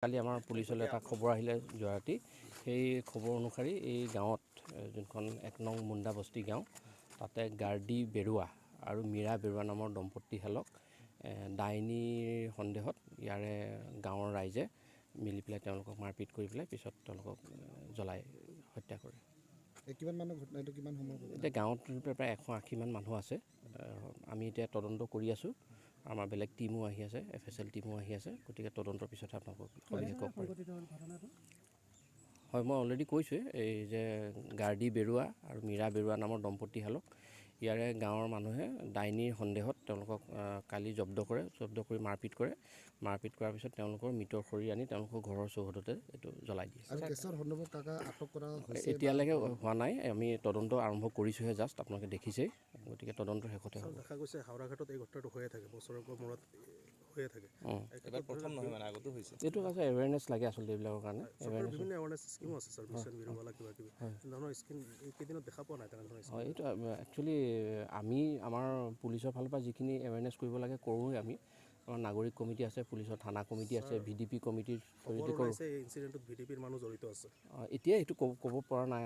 কালি আমাৰ পুলিচলৈ এটা খবৰ আহিলে যোৱা ৰাতি। সেই খবৰ অনুসৰি এই গাঁৱত যোনখন 1 নং মুণ্ডা বস্তি গাঁও, তাতে গাৰ্ডি বেৰুৱা আৰু মীৰা বেৰুৱা নামৰ দম্পতীহালক ডাইনীৰ সন্দেহত ইয়াৰে গাঁৱৰ ৰাইজে মিলি পেলাই তেওঁলোকক মাৰপিট কৰি পেলাই পিছত তেওঁলোকক জ্বলাই হত্যা কৰে। কিমান মানুহ ঘটনা এইটো কিমান সময়? এতিয়া গাঁৱত প্ৰায় 180মান মানুহ আছে। আমি এতিয়া তদন্ত কৰি আছোঁ। আমাৰ বেলেগ টীমো আহি আছে, FSL টীমো আহি আছে। গতিকে তদন্তৰ পিছতহে আপোনালোকক সবিশেষ ক'ব পাৰিম। হয়, মই অলৰেডি কৈছোঁৱেই এই যে গাৰ্ডি বেৰুৱা আৰু মীৰা বেৰুৱা নামৰ দম্পতীহালক ইয়াৰে গাঁৱৰ মানুহে ডাইনীৰ সন্দেহত তেওঁলোকক কালি জব্দ কৰে, জব্দ কৰি মাৰপিট কৰে। মাৰপিট কৰাৰ পিছত তেওঁলোকৰ মৃত শৰীৰ আনি তেওঁলোকৰ ঘৰৰ চৌহদতে এইটো জ্বলাই দিয়ে। আৰু কেছৰ সন্দৰ্ভত কাকা আটক কৰা হৈছে? এতিয়ালৈকে হোৱা নাই, আমি তদন্ত আৰম্ভ কৰিছোঁহে জাষ্ট, আপোনালোকে দেখিছেই। গতিকে তদন্তৰ শেষতে হ'ব। দেখা গৈছে হাওৰাঘাটত এই ঘটনাটো হৈয়ে থাকে, বছৰেকৰ মূৰত হৈয়ে থাকে। এইবাৰ প্ৰথম নহয়, মানে আগতো হৈছে। এইটো আছে, এৱেৰনেছ লাগে আচলতে এইবিলাকৰ কাৰণে। চৰকাৰৰ বিভিন্ন এৱাৰনেছ স্কিমো আছে ছাৰ, মিছন বীৰবালা কিবা কিবি ধৰণৰ স্কিম এইকেইদিনত দেখা পোৱা নাই তেনেধৰণৰ। হয়, এইটো একচুৱেলি আমি আমাৰ পুলিচৰ ফালৰ পৰা যিখিনি এৱেৰনেছ কৰিব লাগে কৰোঁৱেই। আমি আমাৰ নাগৰিক কমিটি আছে, পুলিচৰ থানা কমিটি আছে, VDP কমিটিৰ খবৰ জৰিয়তে কৰোঁ। ওলাইছে এই ইনচিডেণ্টটোত VDPৰ মানুহ জড়িত আছে। এতিয়া এইটো ক'ব পৰা নাই।